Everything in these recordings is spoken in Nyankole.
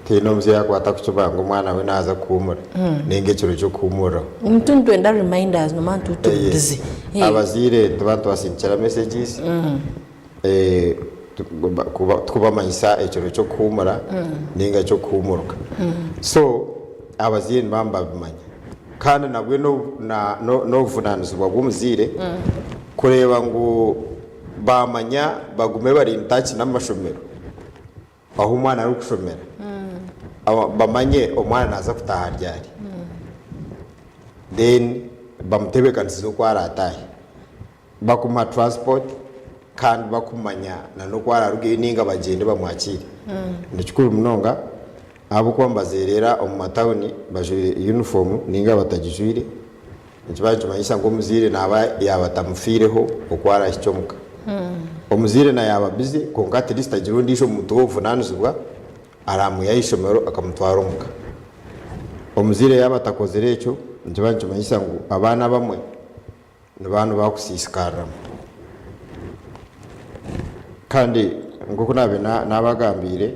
Tihaine omuzaire arikuba atarikukimanya ngu omwana we naaza kuhuumura nainga ekiro ky'okuhuumuriraho. Nitwe nitwenda reminders nomanya nitwe turi busy. Abazaire nituba nitubasindikira messages tukubamanyisa ekiro ky'okuhuumura nainga ky'okuhuumuruka. So abazaire nibaba nibabimanya. Kandi nabwe n'obuvunaanizibwa bw'omuzaire kureeba ngu baamanya bagume bari in touch n'amashomero ahu omwana arikushomera bamanye omwana naaza kutaaha ryari then bamutebeekanisize oku araataahe bakumuha transport kandi bakumanya n'oku araarugeyo nainga bagyende bamwakiire. Nikikuru munonga ahabw'okuba nibazeereera omu matawuni bajwaire yunifoomu nainga batagijwaire Nikiba nikimanyisa ngu omuzaire naaba yaaba atamufiireho oku arahikye omuka. Omuzaire na yaaba busy kwonka at least agire ondiijo muntu w'obuvunaanizibwa araamwihe aha ishomero akamutwara omuka. Omuzaire yaaba atakozire ekyo, nikiba nikimanyisa ngu abaana abamwe nibaba nibakusiisikariramu. Kandi nk'oku naabaire naabagambiire,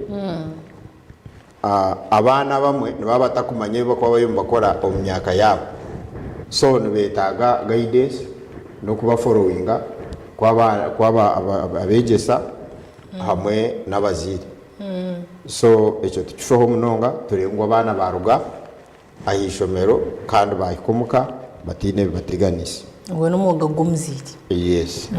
Abaana abamwe nibaba batakumanya ebi barikuba bariyo nibakora omu myaka yaabo so nibetaaga guidance n'okuba followinga kw'abeegyesa hamwe n'abazaire. So ekyo tukifeho munonga tureebe ngu abaana baaruga aha ishomero kandi baahika omuka bataine ebibateganiise. Ogwo n'omwoga gw'omuzaire. Yes.